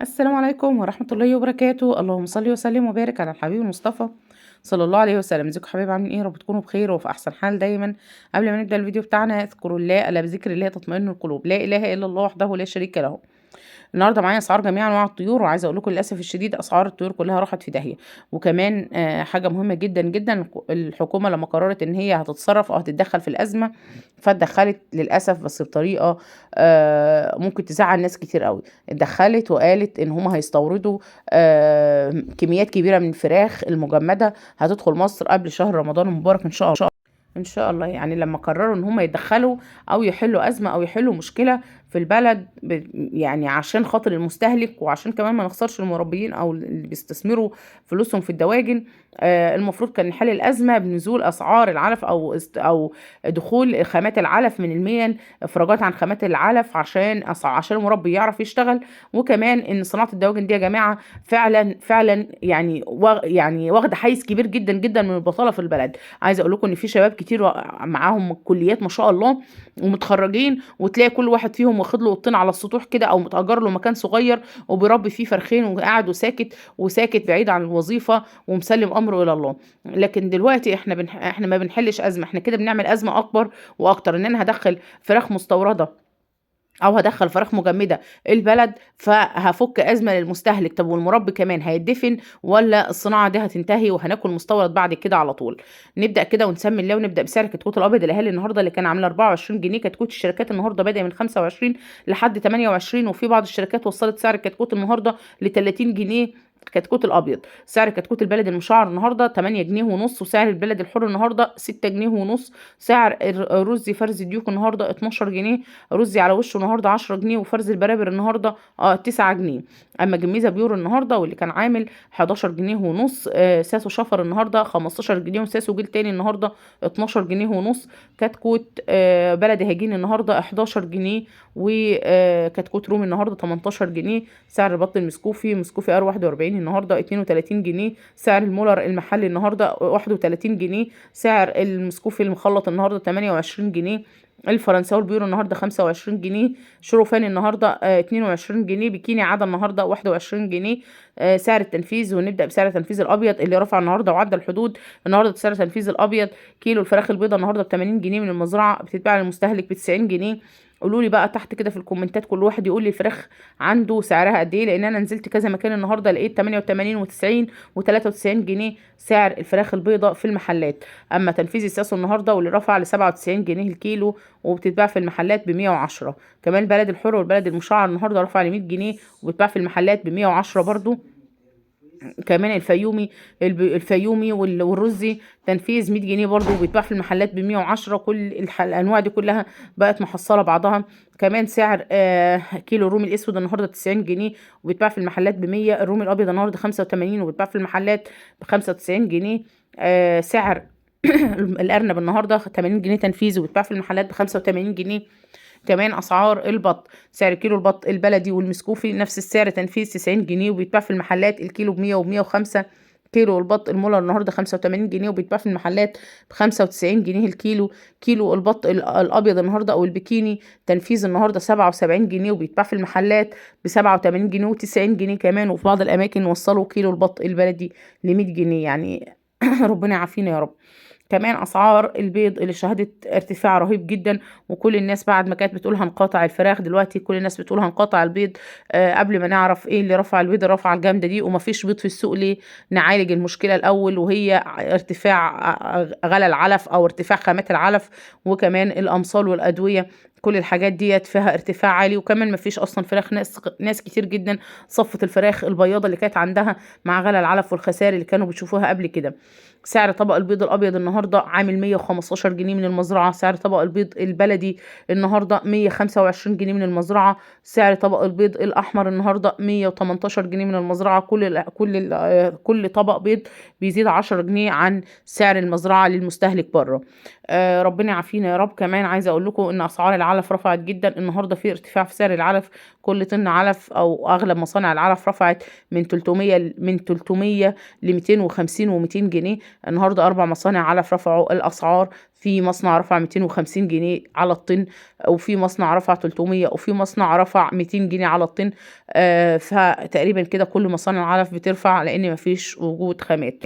السلام عليكم ورحمة الله وبركاته. اللهم صل وسلم وبارك على الحبيب المصطفى صلى الله عليه وسلم. ازيكم يا حبايبي؟ عاملين ايه؟ رب تكونوا بخير وفي احسن حال دايما. قبل ما نبدا الفيديو بتاعنا اذكروا الله، الا بذكر الله تطمئن القلوب. لا اله الا الله وحده لا شريك له. النهارده معايا اسعار جميع انواع الطيور، وعايزه اقول لكم للاسف الشديد اسعار الطيور كلها راحت في داهية. وكمان حاجة مهمة جدا جدا، الحكومة لما قررت ان هي هتتصرف او هتتدخل في الازمة فاتدخلت للاسف، بس بطريقة ممكن تزعل ناس كتير قوي. اتدخلت وقالت ان هم هيستوردوا كميات كبيرة من الفراخ المجمده هتدخل مصر قبل شهر رمضان المبارك ان شاء الله. ان شاء الله يعني لما قرروا ان هم يتدخلوا او يحلوا ازمة او يحلوا مشكلة في البلد، يعني عشان خاطر المستهلك وعشان كمان ما نخسرش المربيين او اللي بيستثمروا فلوسهم في الدواجن، المفروض كان نحل الازمة بنزول اسعار العلف او دخول خامات العلف من الميل، افراجات عن خامات العلف عشان المربي يعرف يشتغل. وكمان ان صناعة الدواجن دي يا جماعة فعلا فعلا يعني واخده حيز كبير جدا جدا من البطالة في البلد. عايزه اقول لكم ان في شباب كتير معاهم كليات ما شاء الله ومتخرجين، وتلاقي كل واحد فيهم واخد له اوضتين على السطوح كده او متأجر له مكان صغير وبيربي فيه فرخين وقاعد وساكت وساكت بعيد عن الوظيفة ومسلم امره الى الله. لكن دلوقتي احنا ما بنحلش ازمة، احنا كده بنعمل ازمة اكبر واكتر. ان انا هدخل فراخ مستورده او هدخل فراخ مجمده البلد فهفك ازمة للمستهلك. طب والمربي كمان هيدفن ولا الصناعة دي هتنتهي وهناكل مستورد بعد كده على طول؟ نبدا كده ونسمي الله ونبدا بسعر كتكوت الابيض الاهالي النهارده اللي كان عامل 24 جنيه. كتكوت الشركات النهارده بادئ من 25 لحد 28، وفي بعض الشركات وصلت سعر الكتكوت النهارده ل 30 جنيه كتكوت الابيض. سعر كتكوت البلد المشعر النهارده 8 جنيه ونص، وسعر البلد الحر النهارده 6 جنيه ونص. سعر الرز فرز ديوك النهارده 12 جنيه، رزي على وشه النهارده 10 جنيه، وفرز البرابر النهارده 9 جنيه. اما جميزه pure النهارده واللي كان عامل 11 جنيه ونص، ساسو شفر النهارده 15 جنيه، وساسو جيل تاني النهارده 12 جنيه ونص. كتكوت بلدي هجين النهارده 11 جنيه، وكتكوت رومي النهارده 18 جنيه. سعر البط المسكوفي مسكوفي R 41 النهارده 32 جنيه. سعر المولر المحلي النهارده 31 جنيه. سعر المسكوفي المخلط النهارده 28 جنيه. الفرنساوي ال pure النهارده 25 جنيه. شروفان النهارده 22 جنيه. بكيني عادة النهارده 21 جنيه. سعر التنفيذ، ونبدا بسعر تنفيذ الابيض اللي رفع النهارده وعدى الحدود النهارده. سعر تنفيذ الابيض كيلو الفراخ البيضاء النهارده ب 80 جنيه من المزرعة، بتتباع للمستهلك ب 90 جنيه. قولوا لي بقى تحت كده في الكومنتات كل واحد يقول لي الفراخ عنده سعرها قد ايه، لان انا نزلت كذا مكان النهارده لقيت 88 و90 و93 جنيه سعر الفراخ البيضاء في المحلات. اما تنفيذ الساسو النهارده واللي رفع ل 97 جنيه الكيلو وبتتباع في المحلات ب 110. كمان بلد الحر والبلد المشعر النهارده رفع ل 100 جنيه وبتتباع في المحلات ب 110 برضو. كمان الفيومي والرزي تنفيذ 100 جنيه برضو وبيتباع في المحلات ب 110. كل الانواع دي كلها بقت محصله بعضها. كمان سعر كيلو الرومي الاسود النهارده 90 جنيه وبيتباع في المحلات ب 100. الرومي الابيض النهارده 85 وبيتباع في المحلات ب 95 جنيه. سعر الارنب النهارده 80 جنيه تنفيذ وبيتباع في المحلات ب 85 جنيه. كمان اسعار البط، سعر كيلو البط البلدي والمسكوفي نفس السعر تنفيذ 90 جنيه وبيتباع في المحلات الكيلو ب 100 و 105. كيلو البط المولر النهارده 85 جنيه وبيتباع في المحلات ب 95 جنيه الكيلو. كيلو البط الابيض النهارده او البكيني تنفيذ النهارده 77 جنيه وبيتباع في المحلات ب 87 جنيه و90 جنيه كمان، وفي بعض الاماكن وصلوا كيلو البط البلدي ل 100 جنيه. يعني ربنا يعافينا يا رب. كمان اسعار البيض اللي شهدت ارتفاع رهيب جدا، وكل الناس بعد ما كانت بتقول هنقاطع الفراخ دلوقتي كل الناس بتقول هنقاطع البيض. قبل ما نعرف ايه اللي رفع البيض الرفعة الجامدة دي ومفيش بيض في السوق، ليه؟ نعالج المشكلة الاول وهي ارتفاع غلا العلف او ارتفاع خامات العلف، وكمان الامصال والادوية، كل الحاجات ديت فيها ارتفاع عالي. وكمان مفيش اصلا فراخ، ناس كتير جدا صفت الفراخ البياضه اللي كانت عندها مع غلا العلف والخسائر اللي كانوا بيشوفوها قبل كده. سعر طبق البيض الابيض النهارده عامل 115 جنيه من المزرعة. سعر طبق البيض البلدي النهارده 125 جنيه من المزرعة. سعر طبق البيض الاحمر النهارده 118 جنيه من المزرعة. كل طبق بيض بيزيد 10 جنيه عن سعر المزرعة للمستهلك بره. ربنا يعافينا يا رب. كمان عايزه اقول لكم ان اسعار العلف رفعت جدا النهارده، في ارتفاع في سعر العلف. كل طن علف او اغلب مصانع العلف رفعت من 300 من 300 ل 250 و200 جنيه. النهارده 4 مصانع علف رفعوا الاسعار. في مصنع رفع 250 جنيه على الطن، وفي مصنع رفع 300، وفي مصنع رفع 200 جنيه على الطن. فتقريبا كده كل مصانع العلف بترفع لان مفيش وجود خامات.